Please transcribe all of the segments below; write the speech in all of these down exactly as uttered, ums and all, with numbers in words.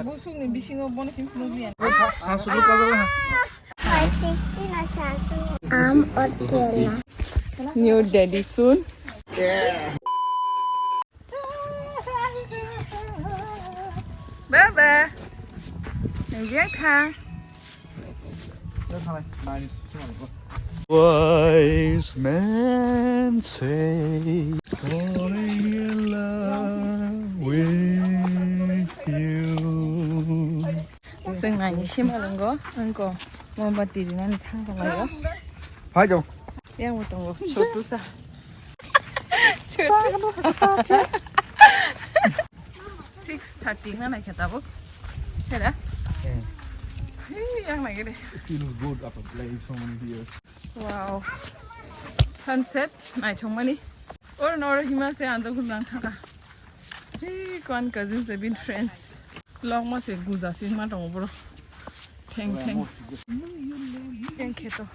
Busuk ni bisingo bono chim chim nugli ya. Sa, sa sulu ka jala. Five sixty na sa sulu. Aam aur kela. New daddy soon. Baba. Nang jai kha. Wise men say, falling in love with you. Chwng naini sima rwngo, wngkha mombati rinani thang tonglaio. Hai do. Yang bo tongo, chotu sa. Six thirty na naikha tabuk. Hera? Eh. Hey, yang naikha de. It feels good after playing so many years. Wow. Sunset naithokmani. Oro no oro hima se ando gulrang thaka. Hey, kon cousins have been friends. Longma se guja se ma tongo bro. Theng theng. Theng kheto.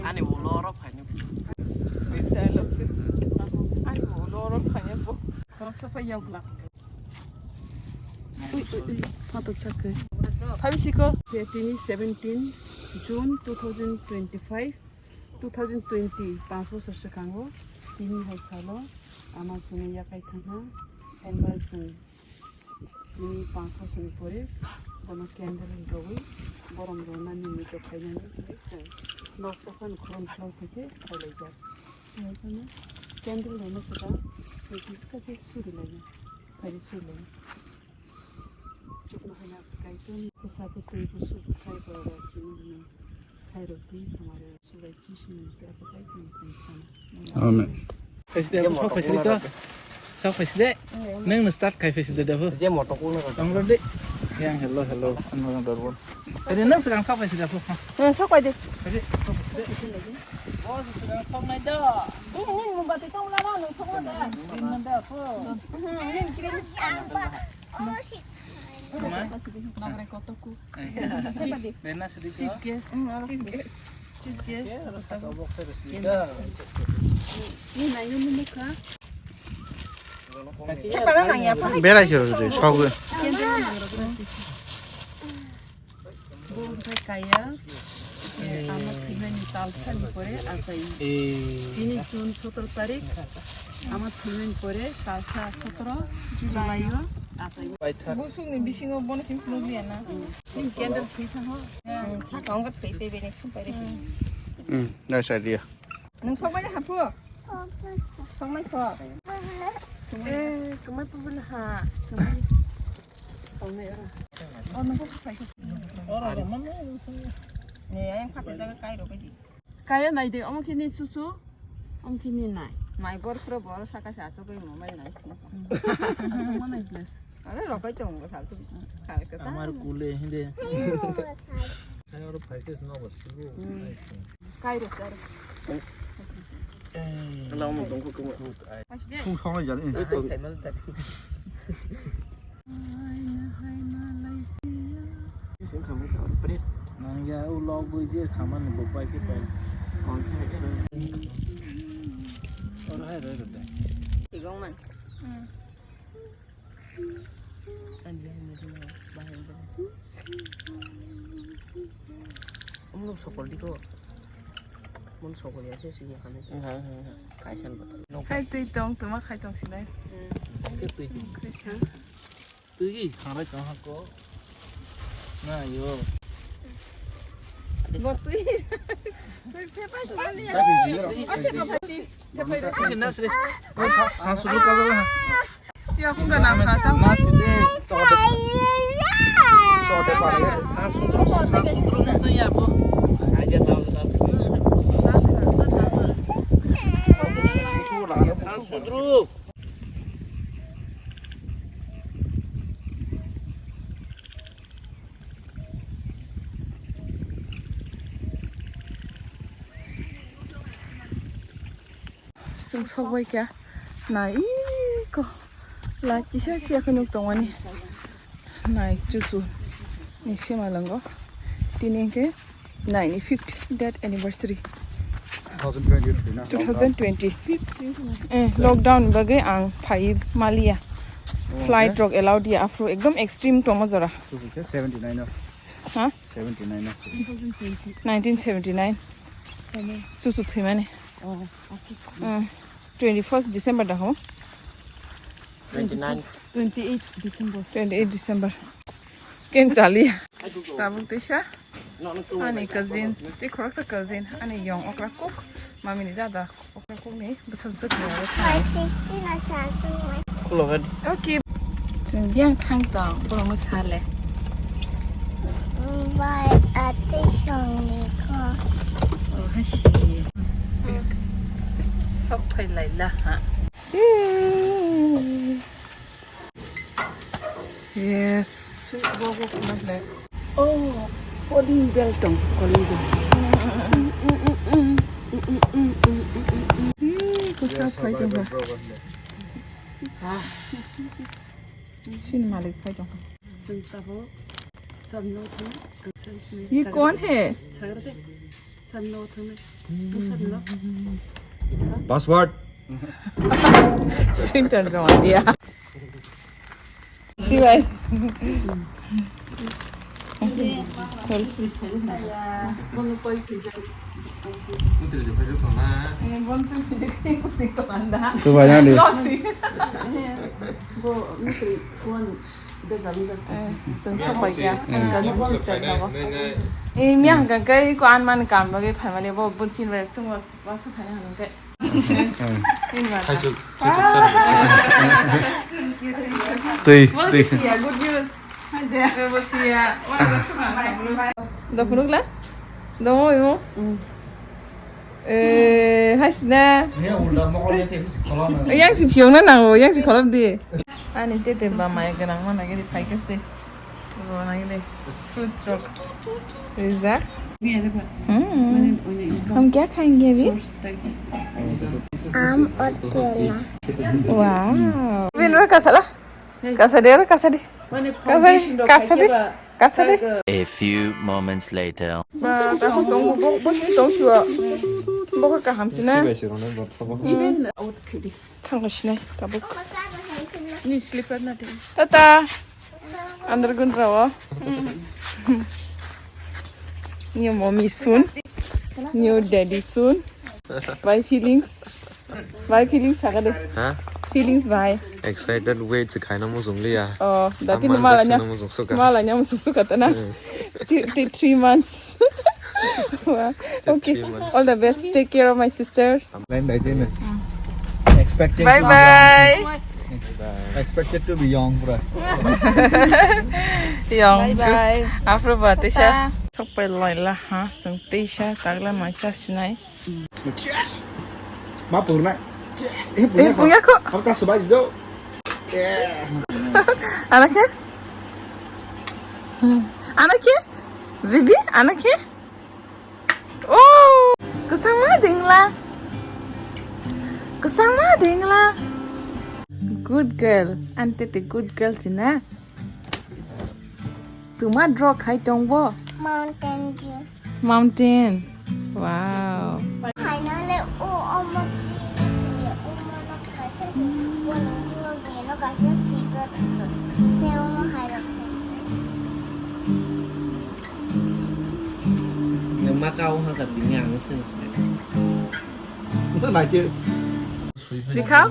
Ani ulo oro phaini. Ani ulo oro phaini bo. Khoroksa phai yokla. Ui, ui, ui. Phatok chakhe. Phabi siko. Tini seventeen June two thousand twenty-five. Two thousand twenty, panch bosor swkango, tini hai salo ama chwngno yakai thangkha, hwnba chwng tini panch bosorni pore bono candle rwwi borom rwnani nito khainani hinwi chwng noksa phano khorang khorang khaikhe khailaijak. Candle rwna swkang nito kisa khe surilaio, khairi surilaio. Chuknohai Kaitorni bwsa bwtwi busu bwthai borok chini hwnwi khairokdi, hamari Chubai Jisuni bwkhak bai tong tong sana. Amen. Phaiside, sok phaiside ko. Sok phaiside. Nang no start khai phaiside da pho. Je motor ko na. Tong ro de. Yang hello hello. Ano na dorbo. Ade nang sekarang sok phaiside pho. Sok pai de. Ade sok phaiside. Oh, sekarang sok nai da. Ini, ini mombati tong la no sok na da. Ini da pho. Ini kirim. Nogre kotoku. Rena sedikit. Chief guest. Chief guest. Chief guest. Ni nayo ni mukha. Berai siro de sogwe. Bo hwnkhe kaya, eh, ama thwimani talsani pore achai. Eh. Tini June sotoro tarik, ama thwimani pore talsa sotoro July o achai. Busukni bisingo bono chim chim nugli ya na. Nini candle thwi thango. Saka wngkha thwi tei bini thumpai rikhi. Hmm, nice idea. Nung sokmai ha phu? Sokmai kho. Eh, kwmai phu bwla ha. Sokmai ora. Oh, nung kho sai kho. Ora, ora, mama. Ne, ayang khape jaga kai ro bai di. Kaya nai de, omo khe ni susu, omo khe ni nai. Mai bor pro bor saka sa so bai mo mai nai. Sokma nai bless. Are rokai tong ko sal tu. Kal ka sa. Amar kule hinde. Kaya oro five days no bas. Kai ro sar. Ala mo dong ko kuma. Fu song ya ni. Nang ya u log bui je khaman ni bo pai ke pai. Oro hai ro ro de. Tigong man. Omo sokol di ko. Mon sokol ya se sini kami. Kaisa ni bata. Khai twi tong, tuma khai tong sinai. Khai twi tong. Kaisa. Twi khanai tong ha ko. Na yo. Bo twi. Twi chepai sali ya. Chepai sali. Sa sulu ka jala. Ya, kung sana ka ta. Sa sudro, sa sudro masa ya bo. Sa sudro. Chwng sok bai kha nai iko light kisa sia khe nuk tongmani nai chuchu ni sima lango tini hwnkhe Nine fifth death anniversary. Two thousand twenty-three na? Two thousand twenty. Eh, lockdown bagwi ang phai maliya. Oh, flight okay. Rok allowed ya afro ekdom extreme tongma jora. Two thousand seventy-nine no? Ha? Seventy-nine no? Nineteen seventy-nine. Chuchu thwimani. Oh, okay. Eh, twenty-first December da ho? Twenty-nine. Twenty-eight December. Twenty-eight December. Ken chali. Tabuk tisa. Ani cousin, ti khoroksa cousin, ani yong okra kuk, mami ni dada okra kuk ni bwsajwk ni aro thang. Five fifty na sa chungmai. Khulogani. Okay. Chwng biyang thang tong, borokno sa le. Bai, atwi songni kho. Oh, hasi. Sok phai lai la ha. Yes. Oh, calling bell tong, calling bell. Ih, kusa phai tong ba. Sin malik phai tong. Ye kon hai? Password. Sinton joma dia. Siwai. Tubai na di. Eh, chwng sok bai kha. Hmm. Cousin sister nogo. Eh, miya hwnkha khe ko an man kam bagwi phaimani bo bunchin bai chwng wak wak sa phaina hwnkha khe. Hmm. Ini mata. Thaisuk, thaisuk sana. Twi, twi. Bo siya, good news. Bo siya. Da phunukla? Domo imo. Eh, hai sina. Yang si phiyokna nango, yang si kholop di. Ani tete ba mai gwnang ma nagini phai khe se. Ro nagini fruits rok. Rijak. Hmm. Hum kya khayenge abhi? Aam aur kela. Wow. Bin ro kasala? Kasadi, aro kasadi. Kasadi, kasadi, kasadi. A few moments later. Ba, ba, ko tong, bo, bo, bo, tong, sua. Bo, ko kaham sina. Even out kiri. Thang ko sinai, tabuk. Ni slipper na di. Tata. Underground rawa. New mommy soon. New daddy soon. Bye feelings. Bye feelings sakha de. Ha? Feelings bye. Excited wait se khaina muchung liya. Oh, dati mala nya. Muchung suka. Mala nya muchung suka tana. Hmm. Three, three, three months. Wow. Okay. Three months. All the best. Take care of my sister. Lain dai jene. Expecting Bye to be bye. Young. Expected to be young, bro. Young. Bye bye. Afro ba tisa. Tata. Sok pai lai la ha, sung tisa, tagla mai sa sinai. Yes. Ma purna. Yes. Eh, punya ko. Apa kasih baju do? Yeah. Anak ya? Anak ya? Bibi, anak ya? Oh, kwchangma dengla. Kwchangma dengla. Good girl. Ante te good girl sina. Tuma draw khai tongbo? Mountain Dew. Mountain. Wow. Finally, oh, almost Nang ma kau hang ka bini ang sen sen. Itu nai je. Dikha?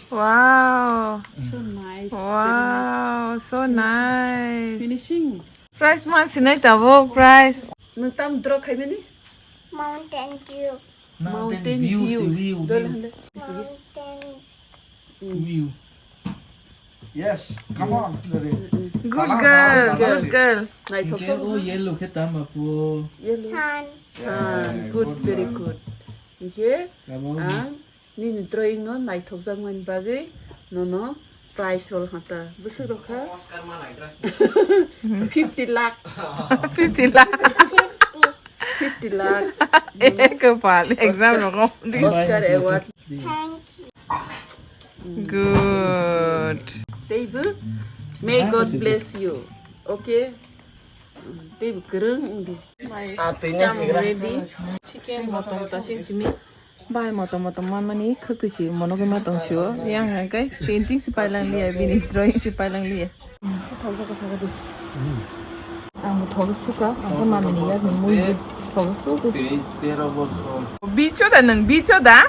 Wow. So nice. Wow, so nice. Finishing. Price ma sinai tabo, price. Nang tam draw khai mani? Mountain Dew. Mountain View, view. Si view, view. Mountain. View. Yes, come on, Dori. Good girl, good girl. Naithok. Hingke so o yellow khe tama po. Yellow. Sun. Sun. Yeah, good, good very one. Good. Hingke ang nini drawing no naithokjak mani bagwi nono prize rol hata. Bwswk rok kha? Fifty lakh. Fifty lakh. Fifty lakh. Kopal, exam rok. Oscar Award. Thank you. Good. Teibo, may God bless you. Okay? Teibo kwrwng wngdi. Chamung ready. Chicken motom tasing simi. Bai motom motom manmani khwtwi si mono khe ma tong sio. Yang hwnkhe painting si pailang liya, bini drawing si pailang liya. Thok jaka saka di. Ang thok suka, ang khe mamini yakni mui thok suka. Bicho da nang, bicho da?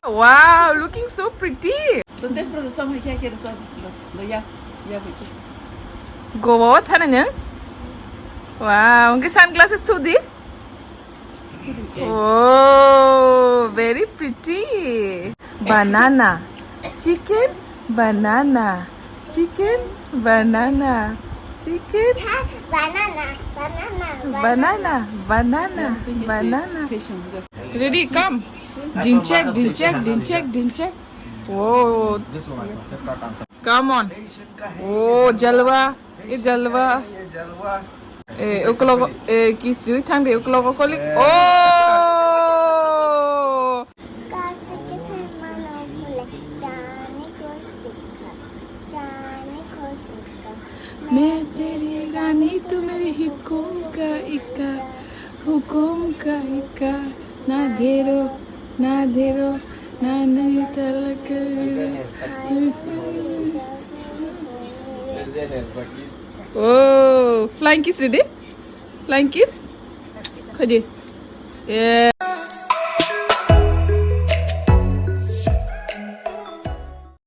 Wow, looking so pretty. Goa thana nang? Wow, hwnkhe sunglasses thu di. Oh, very pretty. Banana, chicken, banana, chicken, banana, chicken. Banana, banana, banana, banana, banana. Ready, come. Dinchek, dinchek, dinchek, dinchek. Oh. Come on. Oh, jalwa. Ye jalwa. Eh, uklogo, eh, kiss jui thang de uklogo kolik. Oh! मैं तेरी रानी, तू मेरी हुकुम का इका, हुकुम का इका, ना धेरो, ना धेरो, ना नहीं तलक। Oh, flying kiss ready? Flying kiss? Khaidi. Yeah.